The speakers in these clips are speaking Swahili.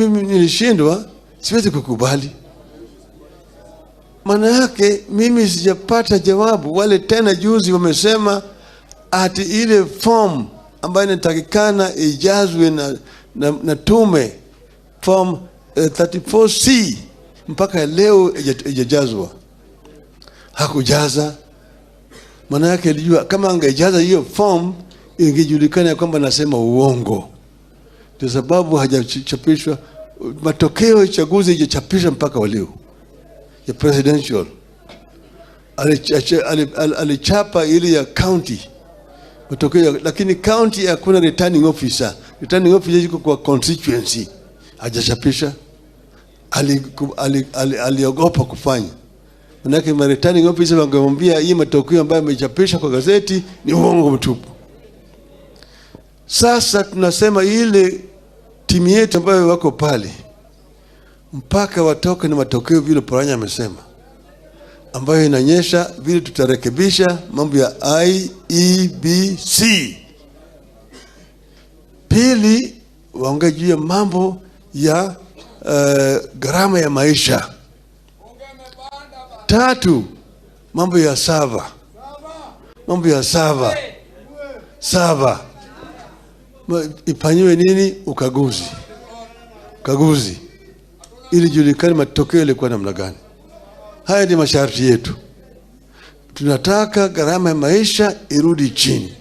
Mimi nilishindwa, siwezi kukubali. Maana yake mimi sijapata jawabu. Wale tena juzi wamesema ati ile form ambayo inatakikana ijazwe na tume, form 34C, mpaka leo haijajazwa. Hakujaza. Maana yake alijua kama angejaza hiyo form ingejulikana kwamba nasema uongo. Ndio sababu hajachapishwa matokeo ya uchaguzi, haijachapishwa mpaka wa leo ya presidential. Alichapa ile ya county matokeo, lakini county hakuna returning officer. Returning officer yuko kwa constituency, hajachapisha. Aliogopa kufanya, manake ma returning officer wangemwambia hii matokeo ambayo amechapisha kwa gazeti ni uongo mtupu. Sasa tunasema ile timu yetu ambayo wako pale mpaka watoke na matokeo vile Oparanya amesema, ambayo inaonyesha vile tutarekebisha mambo ya IEBC. Pili, waongee juu ya mambo ya gharama ya maisha. Tatu, mambo ya server, mambo ya server, server ifanyiwe nini? Ukaguzi, ukaguzi ili julikane matokeo yalikuwa namna gani. Haya ni masharti yetu. Tunataka gharama ya maisha irudi chini,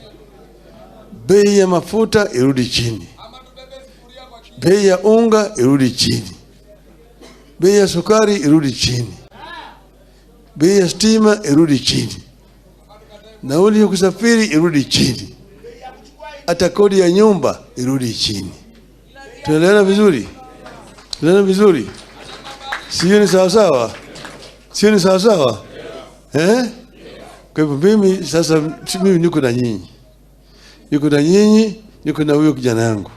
bei ya mafuta irudi chini, bei ya unga irudi chini, bei ya sukari irudi chini, bei ya stima irudi chini, nauli ya kusafiri irudi chini, hata kodi ya nyumba irudi chini. Tunaelewana vizuri? Tunaelewana vizuri? Sio ni sawa sawa? Sio ni sawa sawa? Eh? Kwa hivyo mimi sasa, mimi niko na nyinyi, niko na nyinyi, niko na huyo kijana yangu.